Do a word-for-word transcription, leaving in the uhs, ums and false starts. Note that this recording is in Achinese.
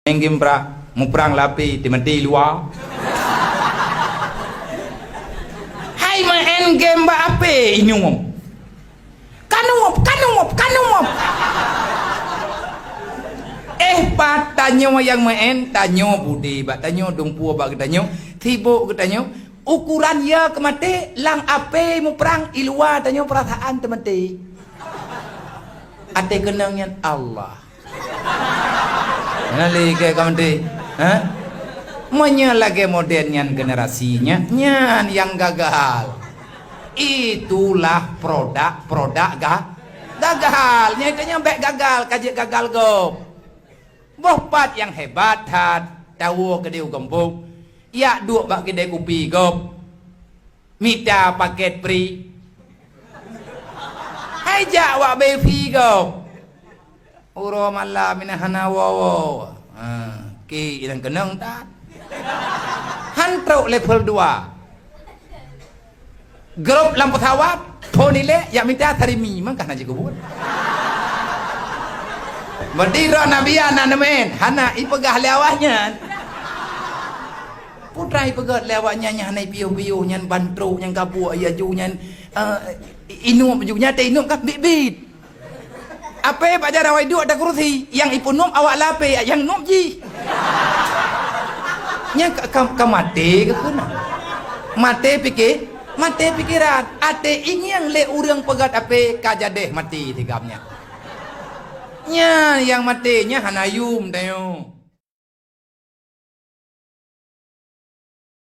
Main game pra, muprang lapé, teumaté luwa. Hai main game bak apé inyuem. Kanup, kanup, kanup. Eh, pat tanyoe nyang main, tanyoe budi bak tanyoe, dumpeue bak geutanyoe, sibok geutanyoe. Ukuran ya keumaté, lam apé muprang, iluwa tanyoe peurasaan teumaté. Até keunong nyan Allah. Nali ke kaunti, ha? Meunyoe lagée model nyan generasi nyan, nyan nyang gagal. Itulah produk-produk ga-, gagal. Nyan itu nyang bék gagal, ka jeuet gagal gob. Boh pat nyang hebat that, tawoe keudeh u geumbok, yak duek bak keudeh kupi gob. Mita paket pri. Hai jak wak befi gob. Uroe malam ina hana woe-woe. Ha, ki ilang keunong tat. Han trok level dua. Grup lam pesawat, phon ilek, yak mita sarimi, mangkah na jikubur. Berarti roh Nabi na nemen, hana ipeugah lé awak nyan. Putra ipeugah lé awak nyan, nyan hana ipiôh-piôh, nyan ban trok, nyan gabuek, ya ju nyan, eh, inup ju, nyan teuinup kan bit-bit. Apé bak jaroe duek atas kursi, nyang ipeunuem awak lapé, nyang nuem jih. Nyang ka, ka, ka maté keuh keunan. Maté pike-, maté pikeran. Até ingieng lé ureuëng peugét apé ka jadeh maté digam nyan. Nyan nyang maté nyan hana yum tanyoe.